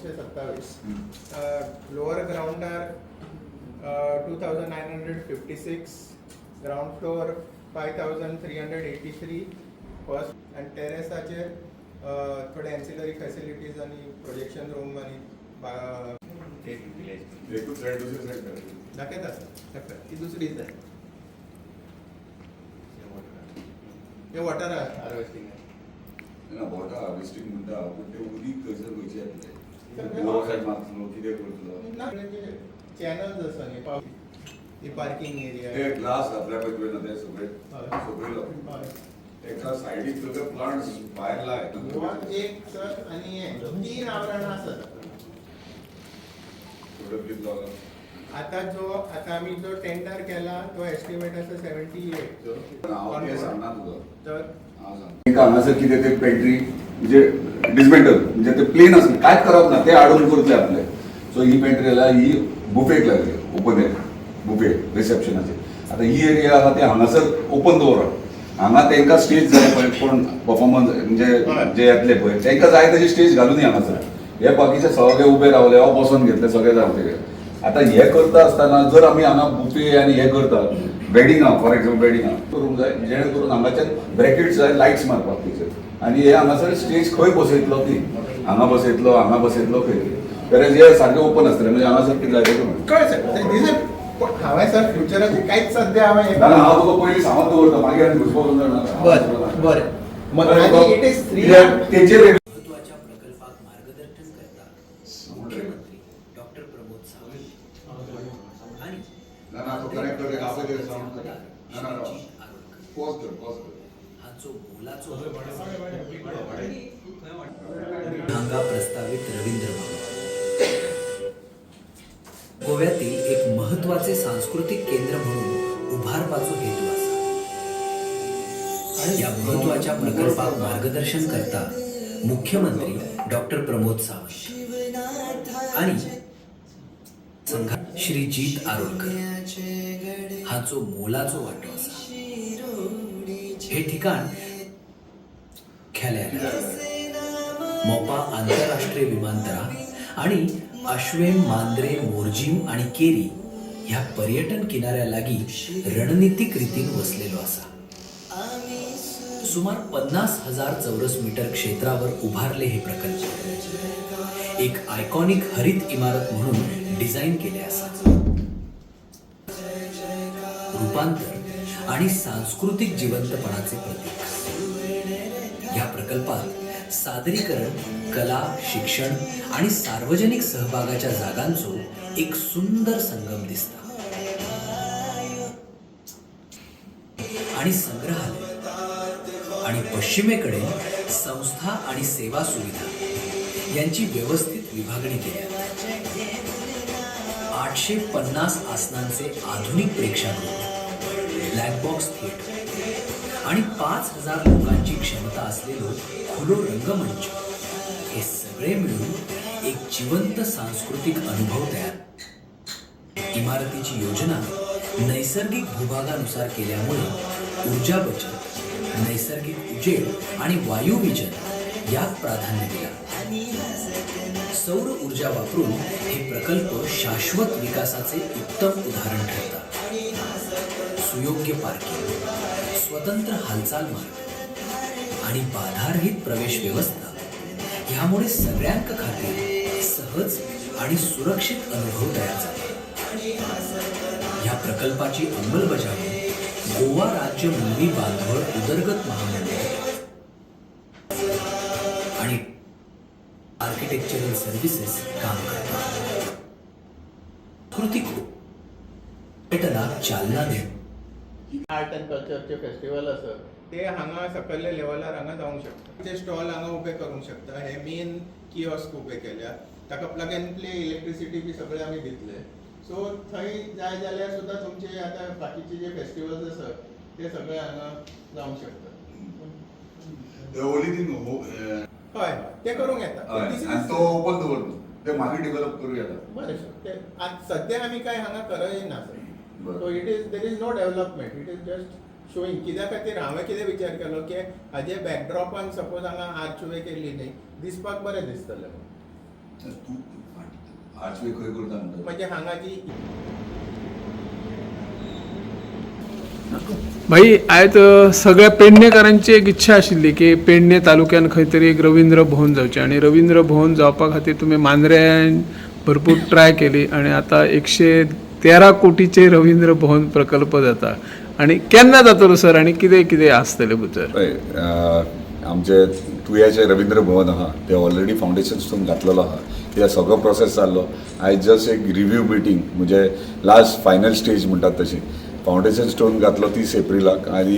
927. Lower ग्राउंडार 2956, ground floor 5383, first आनी टेरेसाचेर थोडे एन्सिलरी facilities आनी प्रोजेक्शन रूम आनी एकूच सायड, दुसरी सायड कर. दाखयता सर, ती दुसरी जाय. हे वॉटर हार्वेस्टिंग. ना, वॉटर हार्वेस्टिंग म्हणटा, पूण ते उदीक थंयसर खंयचें येतलें? सर, बोर सायड मारतलो, कितें करतलो? ना, चॅनल्स आसा न्ही, ही पार्किंग एरिया. ते ग्लास घातल्या पळय तुवें, ते सगळे हय. सगळे हय. एका सायडीक सगळे प्लांट्स भायर लाय. गोवान एक सर आनी हे तीन आवरणां आसात. टोटल कितलो आसा? आता जो आता आमी जो टेंडर केला तो एस्टिमेट आसा 78 चो. हांव तें सांगना तुका. तर हांव सांगता, एका हांगासर कितें ते पेंट्री म्हणजे डिसमेंटल, म्हणजे ते प्लेन आसले, कांयच करप ना, ते हाडून करतले आपले. सो ही पेंट्री जाल्यार ही बुफेक लागली, ओपन एयर बुफे रिसेप्शनाचेर. आतां ही एरिया आसा, ते हांगासर ओपन दवरप. हांगा तांकां स्टेज जाय पळय, कोण परफॉर्मन्स म्हणजे जे येतले पळय, तांकां जाय तशी स्टेज घालून हांगासर. हे बाकीचे सगळे उबे रावले वा बसोन घेतले, सगळे जावते. आतां हे करता आसतना जर आमी हांगा बुफे आनी हे करता, वेडिंगां, फॉर एक्झाम्पल वेडिंगां करूंक जाय, जेणे करून हांगाच्यान ब्रॅकेट्स जाय, लायट्स मारपाक तेचेर. आनी हे हांगासर स्टेज खंय बसयतलो ती, हांगा बसयतलो, हांगा बसयतलो, खंय. वेरेज हे सारकें ओपन आसतलें, म्हणजे हांगासर कितें जाय तें करूं. कळ्ळें सर, this is हांवें सर फ्युचराचें कांयच सद्या हांवें ना ना, हांव तुका पयलीं सांगत दवरता, मागीर आनी घुसपाक जाणा. बरें बरें, आनी it is three तेचेर महत्वाच्या प्रकल्पाक मार्गदर्शन करता मुख्यमंत्री डॉक्टर प्रमोद सावंत आणि ना, ना, तो connect कर, आपले ते sound कर. ना, ना, ना. श्रीजीत आरोलकर पॉज कर, पॉज कर. हांचो मोलाचो हांगा प्रस्तावित रवींद्र भवन गोव्यातील एक महत्वाचे सांस्कृतिक केंद्र म्हणून उभारपाचो हेतू आसा. या महत्वाच्या प्रकल्पाक मार्गदर्शन करता मुख्यमंत्री डॉक्टर प्रमोद सावंत आणि संघा श्री जीत आरोलकर हाचो मोलाचो वांटो आसा. हे ठिकाण मुख्यालयाला मोपा आंतरराष्ट्रीय विमानतळा आणि आश्वेम, मांद्रे, मोरजीम आणि केरी ह्या पर्यटन किनाऱ्या लागीं रणनीतिक रीतीन वसलेलो आसा. सुमार 50,000 चौरस मीटर क्षेत्रावर उभारले हे प्रकल्प एक आयकॉनिक हरित इमारत म्हणून डिझाईन केले आसा. रूपांतर आणि सांस्कृतिक जिवंतपणाचे प्रतीक. या प्रकल्पात सादरीकरण, कला, शिक्षण आणि सार्वजनिक सहभागाच्या जागांचो एक सुंदर संगम दिसता आणि संग्रहालय आणि पश्चिमेकडे संस्था आणि सेवा सुविधा यांची व्यवस्थित विभागणी केल्या. 850 आसनांचे आधुनिक प्रेक्षागृह, ब्लॅक बॉक्स थिएटर आणि 5000 लोकांची क्षमता असलेलो खुलो रंगमंच, हे सगळे मिळून एक जिवंत सांस्कृतिक अनुभव तयार. इमारतीची योजना नैसर्गिक भूभागानुसार केल्यामुळे ऊर्जा बचत, नैसर्गिक उजेड आणि वायुविजन यात प्राधान्य दिला. सौर ऊर्जा वापरून हे प्रकल्प शाश्वत विकासाचे उत्तम उदाहरण ठरतात. सुयोग्य पार्किंग, स्वतंत्र हालचाल मार्ग आणि बाधारहित प्रवेश व्यवस्था ह्यामुळे सगळ्यांक खातीर सहज आणि सुरक्षित अनुभव तयार जाता. ह्या प्रकल्पाची अंमलबजावणी गोवा राज्य मुलवी बांधवळ उदरगत महामंडळ आणि आर्किटेक्चरल सर्व्हिसेस काम करतात. कृती पर्यटनाक चालना देण आर्ट अँड कल्चरचे फेस्टिवल आसत, ते हांगा सकयल्या लेवलार हांगा जावंक शकता. ते स्टॉल हांगा उबे करूंक शकता. हे मेन किओस्क उबे केल्या, ताका प्लग अँड प्ले इलेक्ट्रिसिटी बी सगळे आमी दितले. सो थंय जाय जाल्यार सुद्दां तुमचे आतां बाकीचे जे फेस्टिवल्स आसत, ते सगळे हांगा जावंक शकता. The only thing, हय, ते करूंक येता. This आनी तो ओपन दवरतो, ते मागीर डेव्हलप करूं येता. बरें सर, ते आतां सद्या आमी काय हांगा करना sir. So it is there is no development, it is just showing. कित्या खातीर हांवें कितें विचार केलो की हाजे बॅकड्रॉपान सपोज हांगा आर्चवे केली न्ही, दिसपाक बरें दिसतलें. तूं आर्चवे खंय करता म्हणटा? म्हणजे हांगा जी भाई, आयज सगळ्या पेडणेकारांची एक इच्छा आशिल्ली की पेडणे तालुक्यान खंय तरी एक रवींद्र भवन जावचें आनी रवींद्र भवन जावपा खातीर तुमी मांद्र्यान भरपूर ट्राय केली आनी आतां 113 कोटीचे रवींद्र भवन प्रकल्प जाता आनी केन्ना जातलो सर आनी कितें कितें आसतलें भितर? पळय, आमचे तुयाचें रवींद्र भवन आहा ते ऑलरेडी फावंडेशन स्टोन घातलेलो आहा. कित्याक सगळो प्रोसेस जाल्लो. आयज जस्ट एक रिव्यू मिटींग, म्हणजे लास्ट फायनल स्टेज म्हणटात तशी. फावंडेशन स्टोन घातलो 30 एप्रिलाक आनी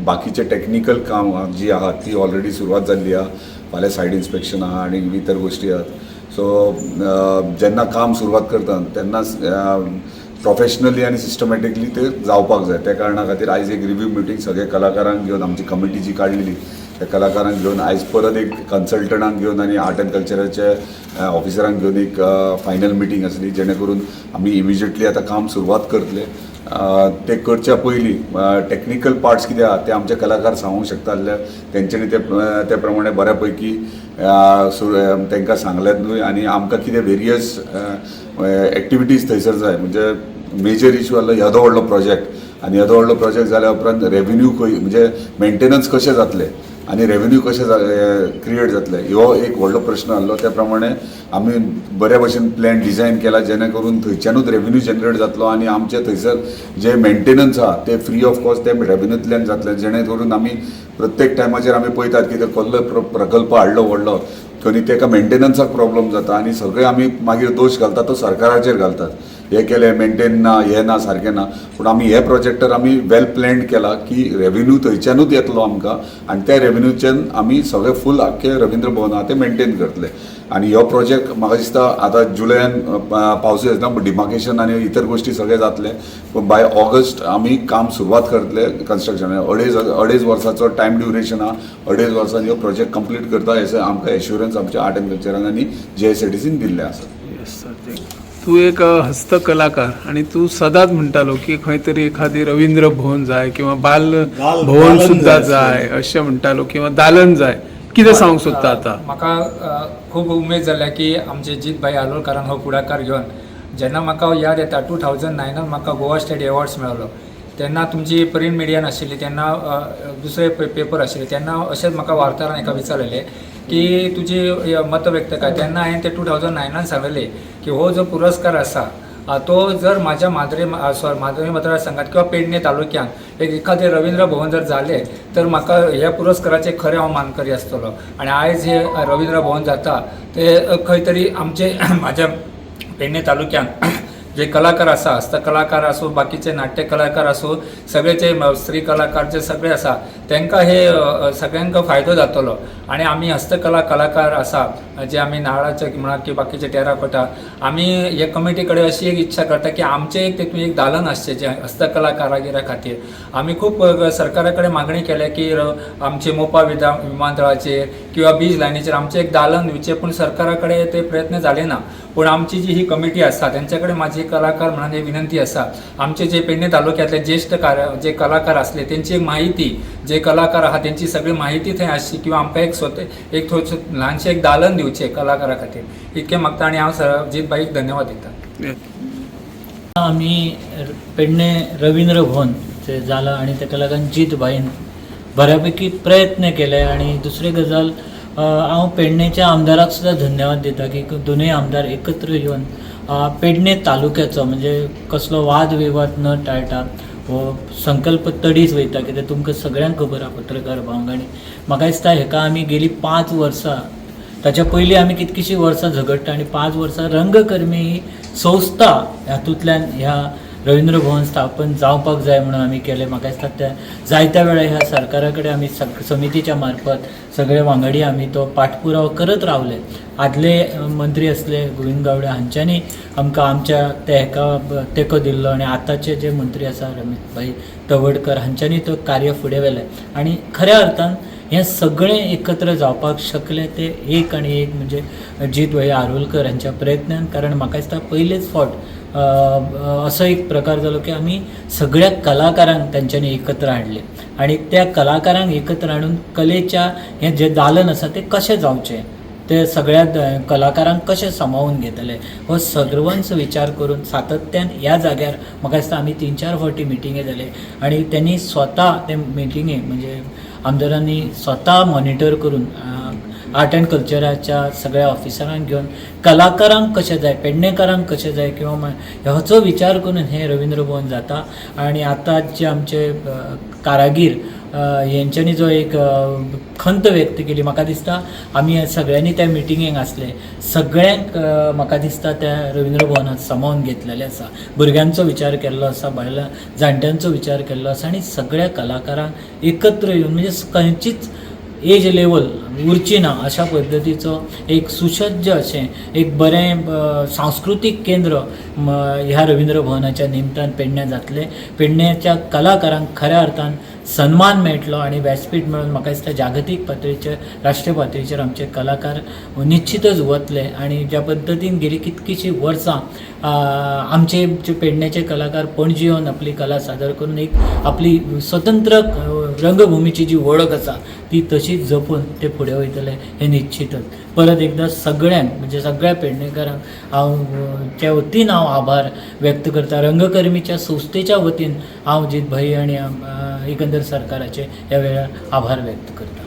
बाकीचें टॅक्निकल काम जी आहा ती ऑलरेडी सुरवात जाल्ली आहा. फाल्यां सायड इन्स्पेक्शन आहा आनी इतर गोश्टी आहात. सो जेन्ना काम सुरवात करता तेन्ना प्रोफेशनली आनी सिस्टमॅटिकली ते जावपाक जाय. त्या कारणा खातीर आयज एक रिव्यू मिटींग सगळे कलाकारांक घेवन, आमची कमिटी जी काडलेली त्या कलाकारांक घेवन, आयज परत एक कन्सल्टंटांक घेवन आनी आर्ट एंड कल्चराचे ऑफिसरांक घेवन एक फायनल मिटींग आसली, जेणे करून आमी इमिजिएटली आतां काम सुरवात करतले. ते करच्या पयलीं टॅक्निकल पार्ट्स कितें आहा ते आमचे कलाकार सांगूंक शकता जाल्यार तेंच्यांनी ते ते प्रमाणे बऱ्या पैकी तांकां सांगल्यात न्हय. आनी आमकां कितें वेरियस एक्टिविटीज थंयसर जाय, म्हणजे मेजर इशू आहलो येदो व्हडलो प्रोजेक्ट आनी येदो व्हडलो प्रोजेक्ट जाल्या उपरांत रेवेन्यू खंय, म्हणजे मेंटेनन्स कशें जातलें आनी रेवेन्यू कशें क्रिएट जातलें, हो एक व्हडलो प्रश्न आहलो. त्या प्रमाणे आमी बऱ्या भशेन प्लॅन डिजायन केला, जेणे करून थंयच्यानूच रेवेन्यू जनरेट जातलो आनी आमचे थंयसर जे मेंटेनन्स आहा ते फ्री ऑफ कॉस्ट ते रेवेन्यूतल्यान जातले. जेणे करून आमी प्रत्येक टायमाचेर आमी पळयतात की ते कसलो प्रकल्प हाडलो व्हडलो आनी तेका मेंटेनन्साक प्रॉब्लम जाता आनी सगळे आमी मागीर दोश घालतात तो सरकाराचेर घालतात, हे केलें मेंटेन ना, हें ना, सारकें ना. पूण आमी हे प्रोजेक्टर आमी वेल प्लॅन्ड केला की रेवेन्यू थंयच्यानूच येतलो आमकां आनी त्या रेवेन्यूच्यान आमी सगळे फूल आख्खे रवींद्र भवन आहा ते मेंटेन करतले. आनी हो प्रोजेक्ट म्हाका दिसता आतां जुलयान पावसूय आसना, डिमार्केशन आनी इतर गोश्टी सगळे जातले, पूण बाय ऑगस्ट आमी काम सुरवात करतले कन्स्ट्रक्शन. अडेज अडेज वर्साचो टायम ड्युरेशन आहा. अडेज वर्सान हो प्रोजेक्ट कंप्लीट करता हें आमकां एश्युरन्स आमच्या आर्ट एंड कल्चरान आनी जीएसआयडीसीन दिल्लें आसा. Yes sir. तूं एक हस्तकलाकार आनी तूं सदांच म्हणटालो की खंय तरी एखादी रवींद्र भवन जाय किंवा बाल भवन दालन सुद्दां जाय. जाय अशें म्हणटालो किंवा दालन जाय. कितें सांगूंक सोदता आतां? म्हाका खूब उमेद जाल्या की आमचे जीत भाई आलोलकारान हो फुडाकार घेवन, जेन्ना म्हाका याद येता 2009नान म्हाका गोवा स्टेट एवॉर्ड्स मेळ्ळो तेन्ना तुमची प्रिंट मिडिया नाशिल्ली, तेन्ना दुसरे पेपर आशिल्ले. तेन्ना अशेंच म्हाका वार्ताहरान एका विचारलेलें की तुजी मत व्यक्त काय. तेन्ना हांवें ते 2009नान सांगलेलें की हो जो पुरस्कार आसा तो जर म्हाज्या माद्रे, सॉरी, माद्रे मतदारसंघात किंवा पेडणे तालुक्यांत एक एखादें रवींद्र भवन जर जालें तर म्हाका ह्या पुरस्काराचें खरें हांव मानकरी आसतलो. आनी आयज हे रवींद्र भवन जाता ते खंय तरी आमचे म्हाज्या पेडणे तालुक्यांत जे कलाकार आसा, हस्तकलाकार आसूं, बाकीचे नाट्य कलाकार आसूं, सगळे जे स्त्री कलाकार जे सगळे आसा तांकां हे सगळ्यांक फायदो जातलो. आनी आमी हस्तकला कलाकार आसा जे आमी नारळाचे म्हणा की बाकीचे टेराकोटा, आमी हे कमिटी कडेन अशी एक इच्छा करता की आमचें एक तेतून एक दालन आसचें जें हस्तकला कारागिरा खातीर. आमी खूब सरकारा कडेन मागणी केल्या की आमचे मोपा विमानतळाचेर किंवा बीज लायनीचेर आमचें एक दालन दिवचें, पूण सरकारा कडेन ते प्रयत्न जाले ना. पूण आमची जी ही कमिटी आसा तेंच्या कडेन म्हाजी कलाकार म्हणून एक विनंती आसा, आमचे जे पेडणे तालुक्यांतले ज्येश्ठ कार्य जे कलाकार आसले तेंची एक माहिती, जे कलाकार आहा तेंची सगळी माहिती थंय आसची किंवा आमकां एक स्वता एक थंय ल्हानशें एक दालन दिवचें कलाकारा खातीर, इतकें मागता आनी हांव जीत भाईक धन्यवाद दिता. आमी पेडणे रवींद्र भवन जे जाला आनी ताका लागून जीत भाईन बऱ्यापैकी प्रयत्न केले. आनी दुसरी गजाल, हांव पेडणेच्या आमदाराक सुद्दां धन्यवाद दिता की दोनूय आमदार एकत्र येवन पेडणे तालुक्याचो म्हणजे कसलो वाद विवाद न टाळटा हो संकल्प तडीस वयता. कित्याक तुमकां सगळ्यांक खबर आहा पत्रकार भावंक, आनी म्हाका दिसता हेका आमी गेली 5 वर्सां, ताच्या पयलीं आमी कितकीशीं वर्सां झगडटा आनी 5 वर्सां रंगकर्मी ही संस्था हातूंतल्यान ह्या रवींद्र भवन स्थापन जावपाक जाय म्हणून आमी केलें. म्हाका दिसता त्या जायत्या वेळार ह्या सरकारा कडेन आमी समितीच्या मार्फत सगळे वांगडी आमी तो पाठपुरावो करत रावले. आदले मंत्री आसले गोविंद गावडे हांच्यांनी आमकां आमच्या त्या हेका तेंको दिल्लो आनी आतांचे जे मंत्री आसा रमेश भाई तवडकर हांच्यांनी तो कार्य फुडें व्हेलें. आनी खऱ्या अर्थान हें सगळें एकत्र जावपाक शकलें ते एक आनी एक म्हणजे जीत भाई आरोलकर हांच्या प्रयत्नान. कारण म्हाका दिसता पयलेच फावट असो एक प्रकार जालो की आमी सगळ्या कलाकारांक तेंच्यांनी एकत्र हाडले आनी त्या कलाकारांक एकत्र हाडून कलेच्या हें जें दालन आसा तें कशें जावचें. ते सगळ्या कलाकारांक कशें सामावून घेतले हो सर्वांचो विचार करून सातत्यान ह्या जाग्यार म्हाका दिसता आमी 3-4 फावटी मिटिंगे जाले आनी त्यांनी स्वता ते मिटिंगे म्हणजे आमदारांनी स्वता मॉनिटर करून आर्ट अँड कल्चराच्या सगळ्या ऑफिसरांक घेवन कलाकारांक कशें जाय, पेडणेकारांक कशें जाय किंवा ह्याचो विचार करून हें रवींद्र भवन जाता. आनी आतां जे आमचे कारागीर हेंच्यांनी जो एक खंत व्यक्त केली, म्हाका दिसता आमी सगळ्यांनी त्या मिटिंगेक आसले, सगळ्यांक म्हाका दिसता त्या रवींद्र भवनात सामावून घेतलेलें आसा. भुरग्यांचो विचार केल्लो आसा, बायलां जाणट्यांचो विचार केल्लो आसा आनी सगळ्या कलाकारांक एकत्र येवन म्हणजे खंयचीच एज लेवल उरची ना अशा पद्दतीचो एक सुसज्ज अशें एक बरें सांस्कृतीक केंद्र ह्या रवींद्र भवनाच्या निमतान पेडण्यां जातलें. पेडण्याच्या कलाकारांक खऱ्या अर्थान सन्मान मेळटलो आनी व्यासपीठ मेळून म्हाका दिसता जागतीक पातळीचेर, राष्ट्रीय पातळीचेर आमचे कलाकार निश्चितच वतले. आनी ज्या पद्दतीन गेली कितकीशीं वर्सां आमचे जे पेडण्याचे कलाकार पणजी येवन आपली कला सादर करून एक आपली स्वतंत्र रंगभुमीची जी वळख आसा ती तशीच जपून ते फुडें वयतले हें निश्चितच. परत एकदां सगळ्यांक म्हणजे सगळ्या पेडणेकारांक हांव त्या वतीन हांव आभार व्यक्त करता. रंगकर्मीच्या संस्थेच्या वतीन हांव जीत भाई आनी एकंदर सरकाराचे ह्या वेळार आभार व्यक्त करता.